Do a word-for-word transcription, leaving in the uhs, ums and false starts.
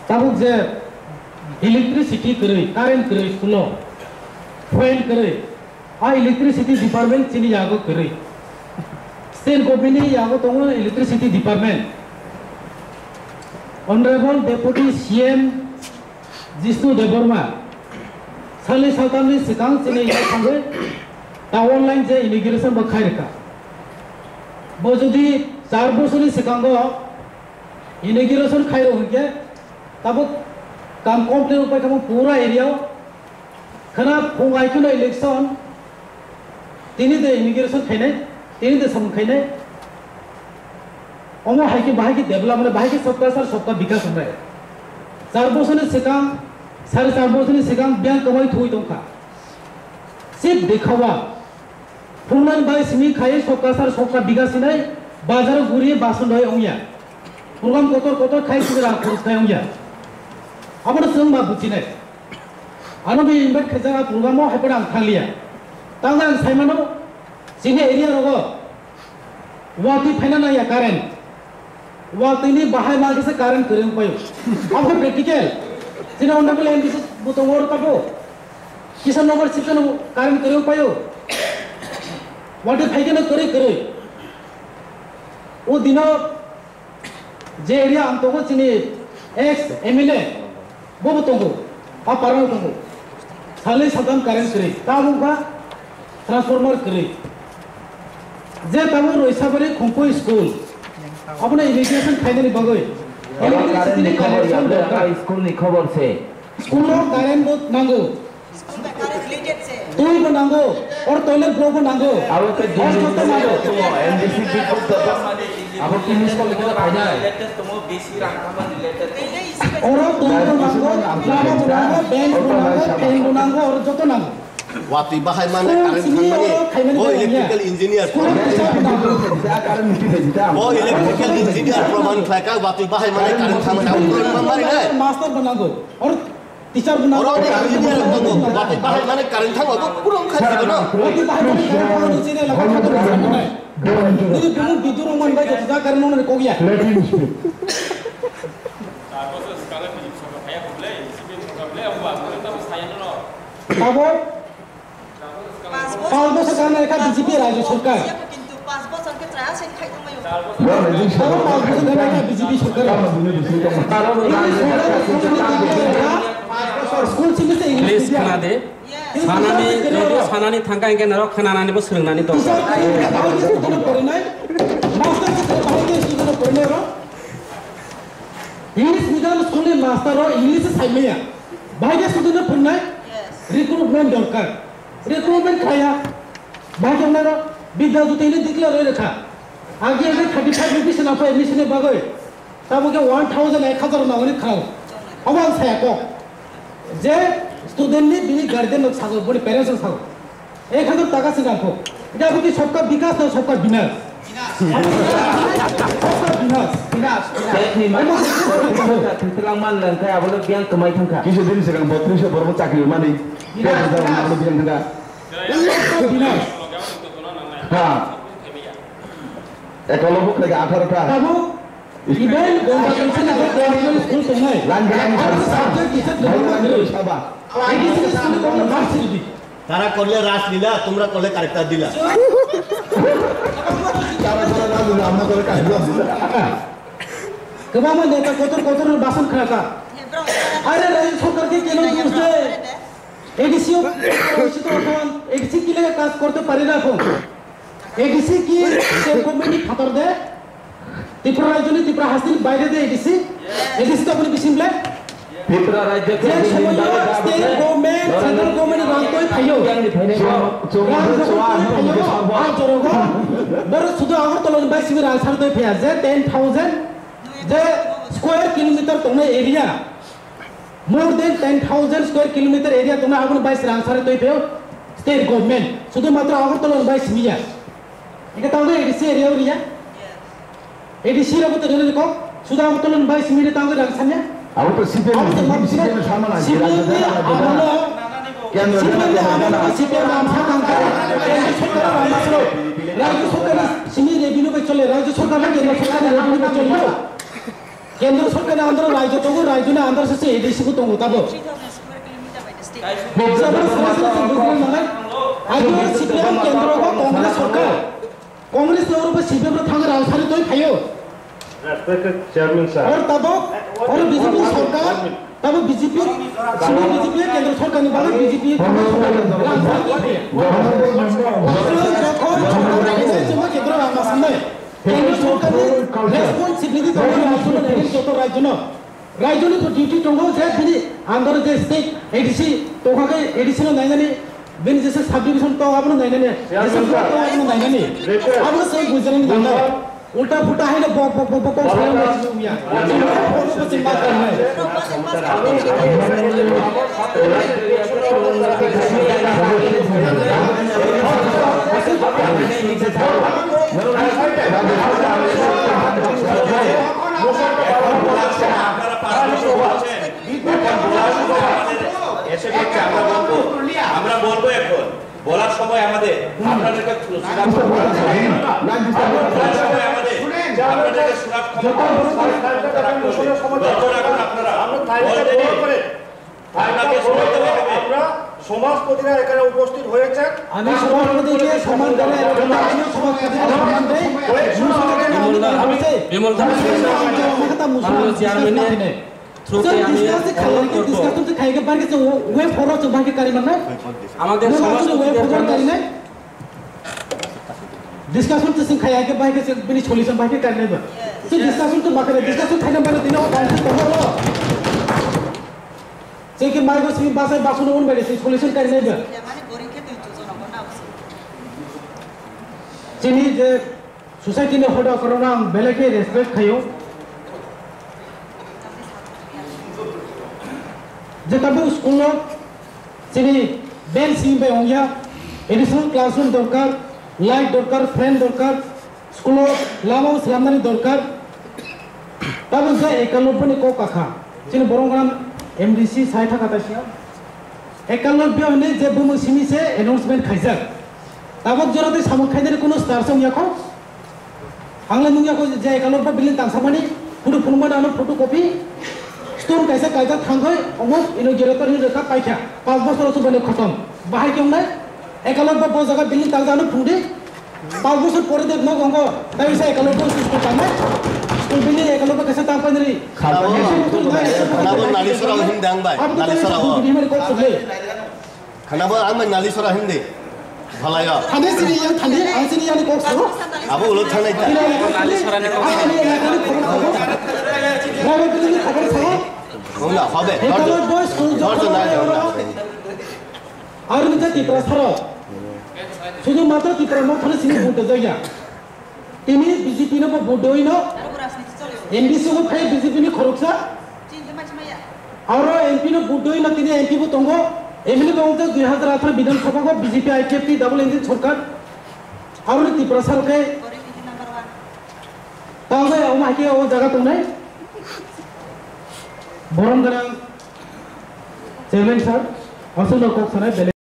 Tabuk je electricity kwrwi, current kwrwi school o, fan kwrwi, a electricity department chini yago kwrwi. State government ni yago tongo electricity department. Honorable Deputy C M Jishnu Debbarma salni saltamni swkang chini yak thangwi tower line je inauguration bo khai rwkha. Bo jodi char bosorni swkango inauguration khairok hinkhe tabuk kam complete wngpai tamo pura area o. Khwna phung hai kheno election, tini de inauguration khainai, tini de samung khainai. Omo hai khe bahai khe development, bahai khe sabka sath sabka bikas wngnai. Char bosorni swkang, sare char bosorni swkang biyang kwmai thuwi tongkha. Chip dekhawa. Phungnani bai simi khai sabka sath sabka bikas hinai bazaro guri bason roi ongya. Program kotor kotor khai simi rang khorch khai ongya. Abono chwng ma bujinai. Ano bi invite khaijak a program o hai phano ang thangliya. Tamo ang saimano chini area rogo watwi phaina nangya current. Watwi ni bahai ma kisa current kwrwi wngpaio. Abo practical. Chini honorable M D C bo tongo oro tabo. Kisa nobar sipsano current kwrwi wngpaio. Watwi phaikhe no kwrwi kwrwi. O dino je area ang tongo chini ex M L A. Bobo tongo, a parano tongo. Salai satam current kwrwi, tabuk ba transformer kwrwi. Je tabuk Roisabari Khumkui school, abono irrigation khainani bagwi electricity ni connection dorkar. School ni khobor se. School o current bo nango. Twi bo nango, or toilet block bo nango. Abo khe or joto nango. M D C big book dorkar. Abo khe miss call khe phainai. Oro twi bo nango, lama bo nango, bench bo nango, fan bo nango, oro joto nango. Watwi bahai mane current thangmani, o electrical engineer. O electrical engineer proman khlaika, watwi bahai mane current thangmani, abo proman mani nai. Master bo nango. Or Teacher bo nango. Oro ni engineer tongo, watwi bahai mane current thango, bo phuru wngkha sibano. Watwi bahai mane current thango ni chini elaka joto ni sabo nai. Nini bumung bidu rok man bai joto ja current nong nani kok ya. Let him speak. Tabo Panch bosor kana ekha B J P rajya sarkar. Kintu panch bosor khe chaya se khai tongmai. Abo panch bosor kana ekha B J P sarkar. School simi se English medium. Please khna de. Sanani, joto sanani thangka hingke norok khnanani bo swrwngnani dorkar. Teacher khe bahai khe student porinai. Master khe bahai khe student porinai ro. English medium school ni master ro English sai maya. Bahai khe student porinai. Recruitment dorkar. Recruitment khaya. Bahai khe naro Bidya Jyoti ni declare roi rwkha. Agi agi thirty five rupees na pa admission ni bagwi. Tamo khe one thousand ek hazar na oni khao. Abo ang saya kok. Je student ni bini guardian no sago, boni parents no sago. Ek hazar taka se nangkho. Ita abo ki sabka bikas na sabka binas? Sabka binas. Binas, binas. Tei ni ma. Amo thwithlang man lang khe abo le biyang kwmai thang kha. Kisa din se kang botris borok chakri mani. Binas, binas. Abo le biyang thang kha. Sabka binas. Ha. Ekolo buk lagi atharo ta. Abo Even Gomba Kaisa ni je government school tongnai. Line by line. Subject kisa development kwrwi. Saba. I D C ni school ni government marks ridi. তারা করলে রাসলীলা, তোমরা করলে কারেক্টার দিলা। তারা করে রাসলীলা, আমরা করে কারেক্টার দিলা। Kwbangma neta kotor kotor no basan khlaka. Are rajya sarkar ke keno dos de? A D C o, A D C to এখন A D C ki lega kaj korte pare na এখন? A D C ki state government ni phatar de? Tripura rajyo ni, Tripura hasteni baire de A D C? A D C to apni bising ble? Tripura rajyo ke je somoy state government, central government ni rang toi phaio. Rang toi phaio, a jorogo. Boro sudu Agartala ni bai simi rang sar toi phaya je ten thousand je square kilometer tongnai area. More than ten thousand square kilometer area tongnai aboni bai srang sari twi pheo state government. Sudu matro Agartala ni bai simi ya. Eke tamo A D C area o riya. A D C rabo to rene ko. Sudu Agartala ni bai simi re tamo rang sanya. Abo to C P M, abo to C P M sama na, C P M ni amolo, kendra C P M ni amolo, C P M ni amsa tangka. Rajya sarkar ni simi revenue bai chole, rajya sarkar ni kendra sarkar ni revenue bai chole. Kendro sorkarni under o rajyo tongo, rajyoni under o se A D C bo tongo tabo. Jabra sara sara se bujina nangnai. Ajo C P M kendro bo Congress sorkar. Congress ni oro bo C P M rok thangwi rang sari twi phaio. Respected Chairman sir. Or tabo, or B J P sorkar, tabo B J P, sini B J P kendro sorkar ni bagwi B J P rang sari twi phaio. Jokhon sorkar ni kendro rang masanai. Kendro sorkar ni responsibility tabo rajyo no, joto rajyo no. Raijoni bo duty tongo je bini under je state A D C tongkha khe A D C no nainani, bini jesa subdivision tong abono nainani, jesa block tong abono nainani. Abo se bujani dangna. Ulta pulta haino bok bok bok bok kok sayo na sini uya. Sini bok bok bok sini mat karnai. এখন বলার সময় আমাদের, এসে করছে, আমরা বলবো, আমরা বলবো এখন। বলার সময় আমাদের, আপনাদেরকে শোনার সময় আমাদের, আপনাদেরকে শোনার ক্ষমতা রাখতে হবে। ধৈর্য রাখুন আপনারা। বলতে দিন। আপনাকে শুনতে হবে। আমরা সমাজপতিরা এখানে উপস্থিত হয়েছেন। আমি সমাজপতিকে সম্মান জানাই এবং আমিও সমাজপতিকে সম্মান দেই। মুসলিমকে আমি বিমল দা, হয়েছে। বিমল দা। আমি কথা মুসলিম মাননীয় চেয়ারম্যানের মানি নেই। Through-তে আমি অনুরোধ করব। Discussion to khaike barke se way forward to barke kari manna. আমাদের সমাজপতিদের জন্য। Discussion to sing khaike barke se bini solution barke kari nai ba. So discussion to bakare discussion khaina bare dino council to holo. Se ke mai go sing basai basun on bare se solution kari nai ba. Chini je Society ni hoda korokno ang belai khe respect khaio. Je tabuk school o chini bench simi bai wngya, additional classroom dorkar, light dorkar, fan dorkar, school o lama o slamnani dorkar. Tabuk je Ekalobboni kok kakha, chini Boromgran M D C sai thaka taisa. Ekalobya hwnwi je bumung simi se announcement khaijak. Tabuk jora tei samung khainani kuno star se wngya kho. Ang le nungya kho je Ekalobya building tangsamani, photo phunukmani ano photocopy, stone kaisa kaijak thangkhoi, omo inaugurator hinwi rwkha paikha. Panch bochor o chubani khotom. Bahai khe wngnai? Ekalobya bo jaga building tangjak ano phungdi. Panch bochor pore de nok ongo, tai sa Ekalobya school tangnai. School building Ekalobya kaisa tangpainani. Khana bo, khana bo nalisora o himdi ang bai, nalisora o. Khana bo ang bai nalisora himdi. Bhalai o. Thani sini yang thani, ang sini yang kok soro. Abo ulo thangnai ta. Nalisora ni kok. Wngla, hobe. Ekalobya school jok. Aro nita Tripura saro. Sudu mata Tripura mo thani sini bunta jaya. Tini B J P no bo vote doi no. M D C bo khai B J P ni khoroksa. Aro M P no vote doi no tini M P bo tongo. M L A bo ongkha dui hazar atharo Bidhan Sabha go B J P I P F T double engine sorkar. Aro ni Tripura sar khai. Tangbai o ma ke o jaga tongnai. Borom ganang Chairman sir, aswk no kok sanai belai.